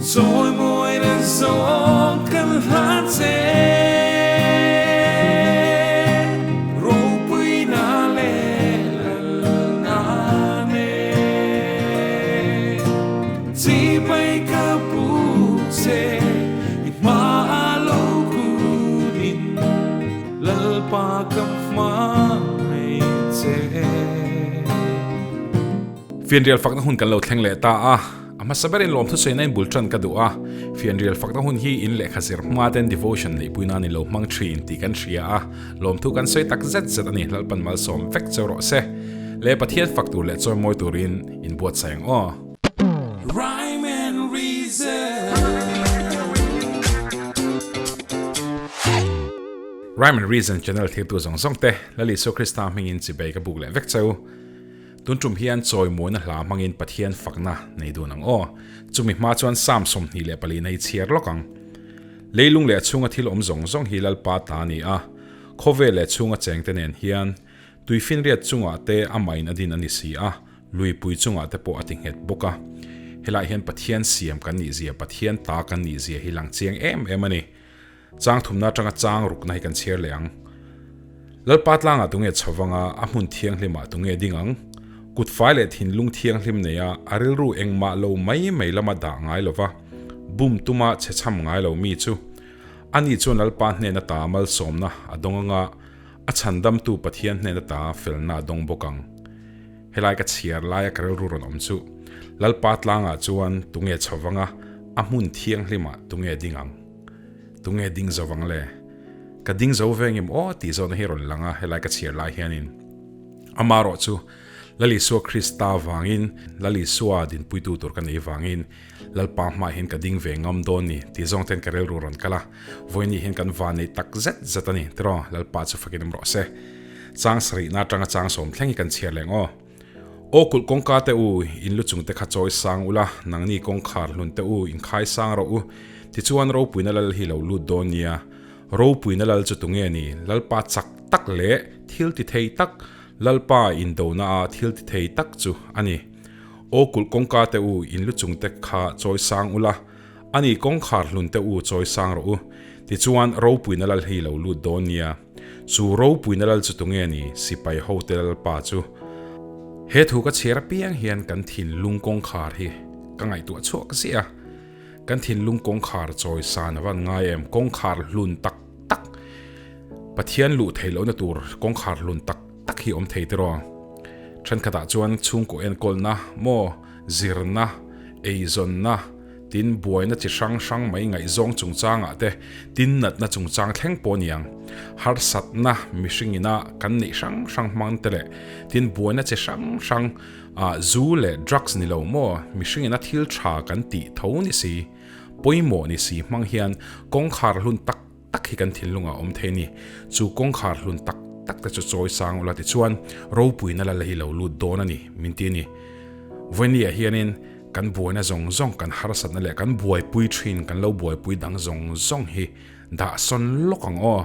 Chawimawina zawng kan hlan che. Ropuina leh lalna nen. Chibai ka buk che i hmaah lo kunin Lalpa ka hmangaih che. Fianrial fakna hun kan lo thleng leh ta a, a hmasa berin lawmthu sawi nain bul tan ka duh a, fianrial fakna hun hi in lehkha zir hma ten devotion neihpui nan in lo hmang thin tih kan hria a, lawmthu kan sawi tak zet zet a ni, Lalpan malsawm vek cheu rawh se. Le Pathian fak tur leh chawi mawi turin in buatsaih ang aw. Rhyme and Reason. Rhyme and Reason channel thirtu zawng zawng te, Lal Isua Krista hmingin chibei ka buk leh vek cheu. Tun tum hian chawimuaina hla hmangin Pathian fakna nei dun ang aw. Chumi hma chuan Psalm 24 na hi chhiar lawk ang. Leilung leh a chhunga thil awm zawng zawng hi Lalpa ta a ni a, khawvel leh chhunga chengte nen hian tuifinriat chungah te amahin a din a ni si a, luipui chungah te pawh a ti nghet bawk a. Helaiah hian Pathian siam kan nih zia, Pathian ta kan nih zia hi lang chiang em em a ni. Chang thumna atanga chang rukna hi kan chhiar leh ang. Lalpa tlangah tunge chho vanga a hmun thianghlimah tunge ding ang? Kut fai leh thinlung thianghlim neia a rilru engmah lo mai mai lama dah ngai lova bum tuma chhe chham ngai lo mi chu ani chuan Lalpa hnen ata malsawmna a dawng anga a chhandamtu Pathian hnen ata felna a dawng bawk ang. Helai ka chhiar laia ka rilru rawn awm chu Lalpa tlangah chuan tunge chho vanga a hmun thianghlimah tunge ding ang? Tunge ding zo vang le? Ka ding zo ve ngem aw tih zawhna hi rawn lang a, helai ka chhiar lai hianin. Amarawh chu Lal Isua Krista vangin, Lal Isua dinpuitu tur ka nei vangin Lalpa hmaah hian ka ding ve ngam dawn ni tih zawng ten ka rilru rawn kal a. Vawiini hian kan van nei tak zet zet a ni tiraw, Lalpa chu fakin awm rawh se. Chang sarihna atanga chang sawm thleng hi kan chhiar leng aw. Aw kulh kawngka te u, in lu chung te kha chawi sang ula, nangni kawngkhar hlun te u, in khai sang rawh u. Tichuan ropuina lal hi lo lut dawn nia. Ropuina lal chu tunge ni? Lalpa chak tak leh thil ti thei tak, Lalpa indona a thil ti thei tak chu a ni. Aw kulh kawngka te u, in lu chung te kha chawi sang ula, ani kawngkhar hlun te u chawi sang rawh u. Tichuan ropuina lal hi lo lut dawn nia. Chu ropuina lal chu tunge ni? Sipai hote lalpa chu. He thu ka chhiar apiang hian kan thinlung kawngkhar hi ka ngaihtuah chhuak ziah a. Kan thinlung kawngkhar chawi san a van ngai em? Kawngkhar hlun tak tak, Pathian luh theih lohna tur kawngkhar hlun tak tak hi awm thei tiraw? Thenkhatah chuan chhungkaw enkawlna maw, zirna, eizawnna, Tin, buaina chi hrang hrang mai ngaihzawng chungchangah te, tin natna chungchang thleng pawh a ni ang. Harsatna mihring ina kan neih hrang hrang hmang te leh tin buaina chi hrang hrang ah zu leh drugs ni lo maw mihring ina thil tha kan tih tho ni si, pawimawh ni si hmang hian kawngkhar hlun tak tak hi kan thinlungah awm thei a ni. Chu kawngkhar hlun tak tak te chu chawi sang ula tichuan ropuina lal hi lo lut dawn a ni min ti a ni. Vawinia hianin kan buaina zawng zawng, kan harsatna leh kan buaipui thin, kan lo buaipui dang zawng zawng hi dah sawn lawk ang aw.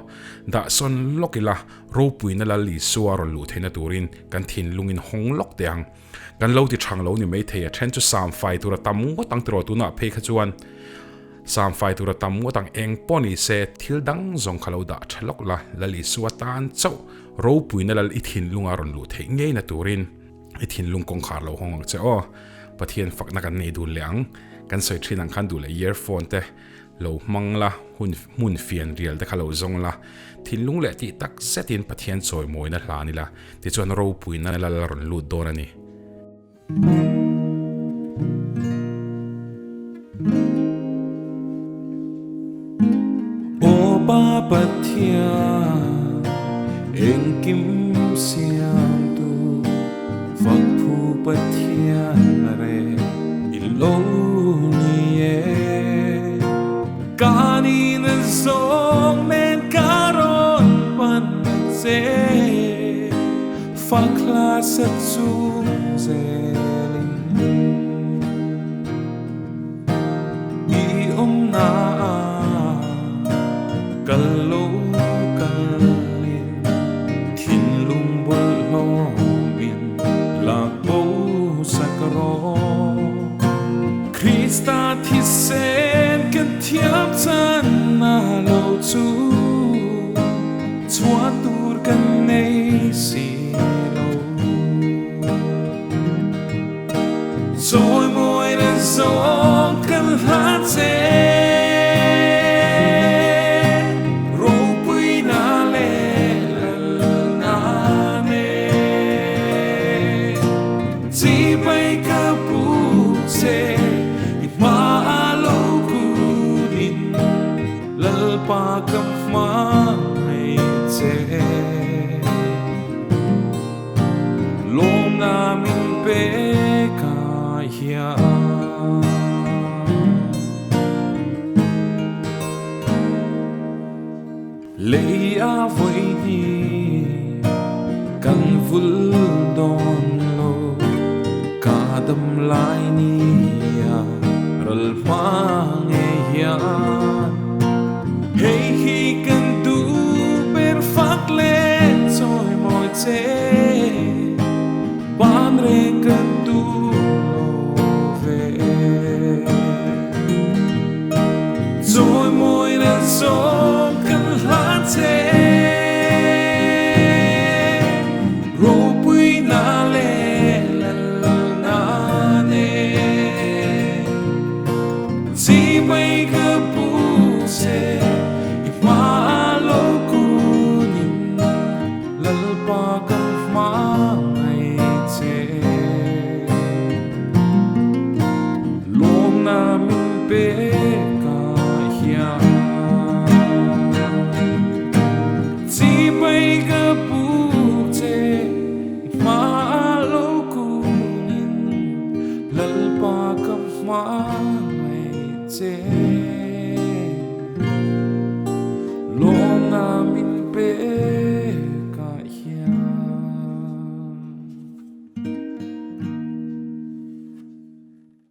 Dah sawn lawk ila ropuina lal Isua rawn luh theihna turin kan thinlungin hawng lawk teh ang. Kan lo ti thang lo ni maithei a then chu sam fai tur a tam ngawt ang tiraw tunah phei kha chuan sam fai tur a tam ngawt ang eng pawh ni se thil dang zawng kha lo dah tha lawk la Lal Isua tan chauh ropuina lal i thinlunga rawn luh theih ngei na turin i thinlung kawngkhar lo hawng ang che aw Pathian fakna kan nei dun leh ang kan sawi thin ang khan duh leh earphone te Lo hmang la, hun hmun fian rial te kha lo zawng la, thinlung leh tih tak zetin Pathian chawimawina hlan ila, tichuan ropuina lal a rawn lut dawn a ni. Aw Pa Pathian, engkim siamtu, Fakphu Pathian re i lo ni e. Ka nihna zawng nen ka rawn pan che, Fak hla sa chung zelin i awmna ah kal lo kalin. Thinlung bawlhhlawmin lak bo sak rawh. Krista thisen kan thiam channa lo chu chhuan tur kan nei si lo. Chawimawina zawng kan hlan che. Ropuina leh lalna nen. Chibai ka pu che i hma a lo kunin Lalpa ka hmangaih che. Lawmna min pe ka hian. Lei a vawi ni kan vul dawn lo, ka dam lai ni a ral hma ngei hian. Hei hi kan duh ber fak leh chawi mawi che, ban reng kan duh lo ve. Chawi mawi na zawng kan hlan che, ropui na leh lalna nen. Chibai ka pu che, i hma a lo kunin Lalpa kan hmangaih che. Lawmna min pek ah hian chibai ka pu che, i hma a lo kunin Lalpa ka hmangaih che.